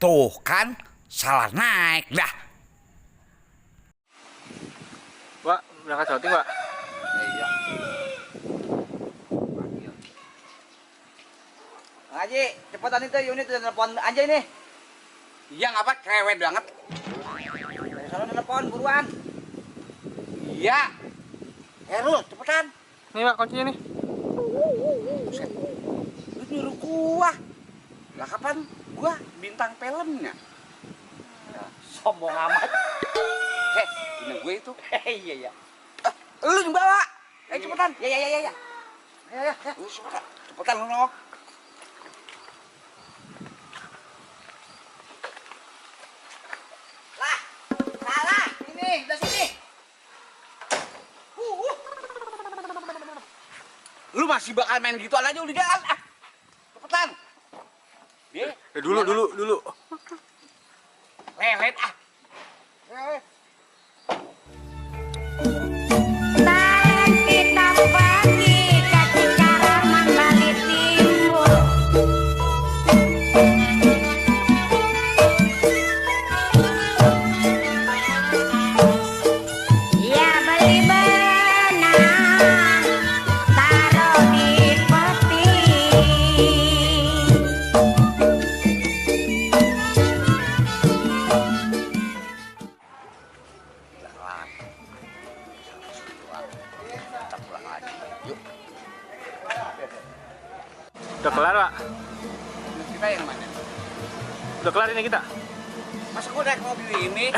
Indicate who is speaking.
Speaker 1: Tuh kan, salah naik dah.
Speaker 2: Pak, berangkat syuting, Pak.
Speaker 1: Iya.
Speaker 3: Haji, cepetan itu unit telepon aja ini.
Speaker 1: Iya ngapa krewet banget.
Speaker 3: Soalnya telepon buruan.
Speaker 1: Iya. Herul, cepetan.
Speaker 2: Nih, Pak, kuncinya nih.
Speaker 1: Buset. Lu nyuruh gua. Lah kapan gua bintang filmnya?
Speaker 3: Sombong amat.
Speaker 1: Punya gue itu.
Speaker 3: Iya iya.
Speaker 1: Lu yang bawa. Cepetan.
Speaker 3: Ya ya ya ya. Ayo ya.
Speaker 1: Lu cepetan. Cepetan lu no.
Speaker 3: Lah, salah. Ini, udah sini.
Speaker 1: Lu masih bakal main gituan aja udah jalan. Cepetan. Dia
Speaker 2: Dulu.
Speaker 1: lelet ah.
Speaker 4: Tahan kita pagi kaki cara menggali timbul. Ya beli benang taruh di peti.
Speaker 1: Kita pulang lagi. Yuk.
Speaker 2: Udah kelar, Pak.
Speaker 1: Kita yang mana?
Speaker 2: Udah kelar ini kita.
Speaker 1: Masa gua naik mobil ini?